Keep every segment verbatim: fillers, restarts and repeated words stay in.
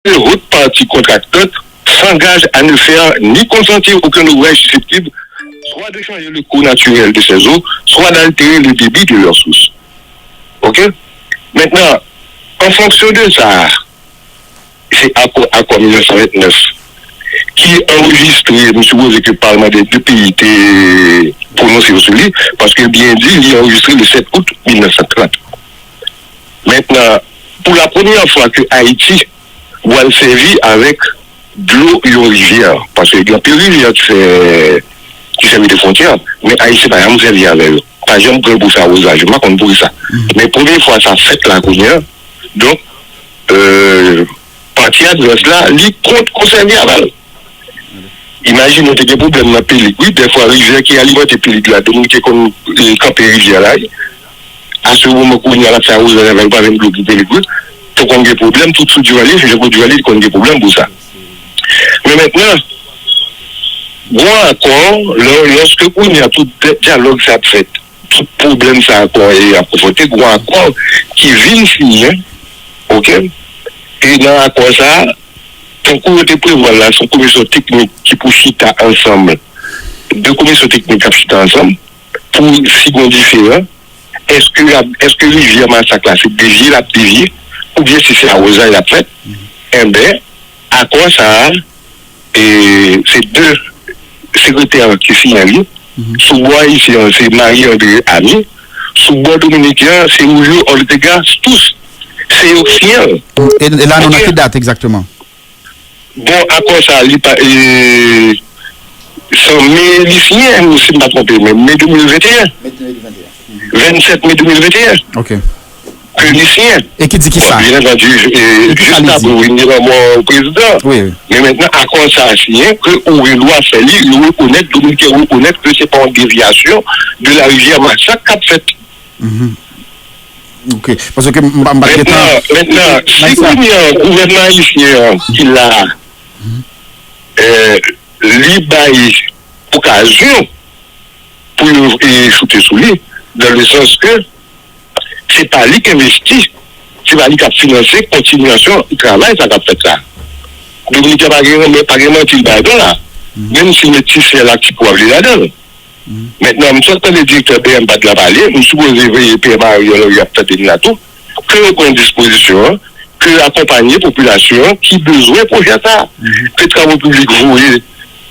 L'autre partie contractante s'engage à ne faire ni consentir aucun ouvrage susceptible soit de changer le cours naturel de ces eaux, soit d'altérer le débit de leur source. OK? Maintenant, en fonction de ça, se akò, akò mil nèf san vennèf ki anrejistre, m sipoze ke Palman de de peyi te pwononse yo sou li, paske l byen di, li anrejistre le sept août mil nèf san trant. Mentnan, pou la premyè fwa ke Ayiti pral sèvi avèk dlo yon rivyè, paske gen anpil rivyè ki fè, ki sèvi de fwontyè, men Ayisyen pa janm sèvi avè yo. Pa janm pran l pou fè awozaj. M pa konn poukisa. Men premye fwa sa fèt la kounye a. Donk, euh, pati advès la, li kont konn sèvi avè l. Imajine w te gen pwoblèm nan Pelig, wi, dèfwa rivyè ki alimante Pelig la, Dominik te konn, eh, kanpe rivyè la, wi. A se moman kounye a l ap fè awozaj avè l, pa vin dlo pou Pelig, wi. Te konn gen pwoblèm, tout sou Duvalier, se Jean-Claude Duvalier te konn gen pwoblèm pou sa. Men mentnan, gon akò, lè, lòske kounye a tout dè-, dyalòg sa ap fèt, tout pwoblèm sa akò e ap konfwonte, gon akò ki vin siyen, OK? E nan akò sa, tankou yo te prevwa l la, se yon komisyon teknik ki pou chita ansanm, de komisyon teknik k ap chita ansanm pou si gon diferan, èske y ap, èske rivyè Masak la se devye l ap devye, oubyen si se awozay l ap fèt, enben, akò sa a, e, se de sekretè ki siyen li. Sou bò ayisyen an, se Marie André Amy. Sou bò dominiken an, se Julio Ortega Stous. Se yo k siyen l. E, e la, nou nan ki dat egzakteman? Bon, akò sa a, li pa, e, se an me li siyen, si m pa twonpe, men me de mil venteyen. Vennsèt me de mil venteyen. OK. Ke li siyen. E ki di ki sa? Bon, byen antandi, e, jis apre vin gen lanmò prezidan. Wi, wi. Men mentnan, akò sa a siyen, ke ou gen dwa fè li, yo rekonèt, Dominiken rekonèt ke se pa yon devyasyon de la rivyè Masak k ap fèt. OK. Paske m pa, m pa t gentan. Mentnan, mentnan, si kounye a gouvènman ayisyen an ki la a, eh, li bay okazyon pou yo, eh, choute sou li, dans le sens que se pa li k envesti, se pa li k ap finanse kontinyasyon travay sa k ap fèt la. Dominiken pa gen, pa gen manti l bay blan la. Menm si metis fè la ki pou ap li ladan l. Mentnan, m sot tande direktè B M P A D la pale, m sipoze veye Pierre Marie Henry ap tande l la tou, ke yo pran dispozisyon an, ke yo akonpanye popilasyon an ki bezwen pwojè sa a, ke Travo Piblik voye,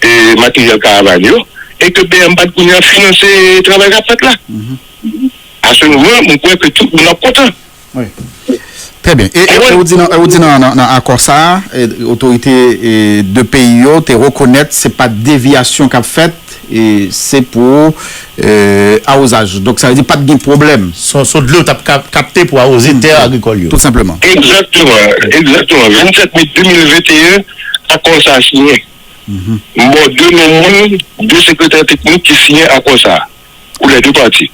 e, materyèl karavàn yo, e ke B M P A D kounye a finanse travay k ap fèt la. A se moman, mwen kwè ke tout moun ap kontan. Wi. Trè byen. E, e, e ou di nan, e ou di nan, nan, nan akò sa a, e, otorite, e, de peyi yo te rekonèt se pa devyasyon k ap fèt, e se pou, e, awozaj. Donk, sa vle di pa t gen pwoblèm. Se yon, se yon dlo yo t ap kap-, kapte pou awoze tè agrikòl yo. Tou senpleman. Egzakteman, egzakteman. Vennsèt me de mil venteyen, akò sa a siyen. M ba w de non moun, de sekretè teknik ki siyen akò sa a. Pou lè de pati.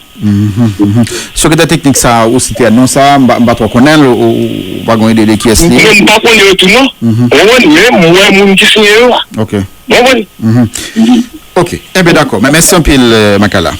Sekretè teknik sa a, ou site a, non sa a, m pa, m pa twò konnen l, ou, ou pa gen ide de kiyès li ye? Non, m pa konnen yo tou, non. Ou konprann? Men m wè moun ki siyen yo a. OK. Ou konprann? OK. Enben, dakò. Men mèsi anpil, eh, Makala.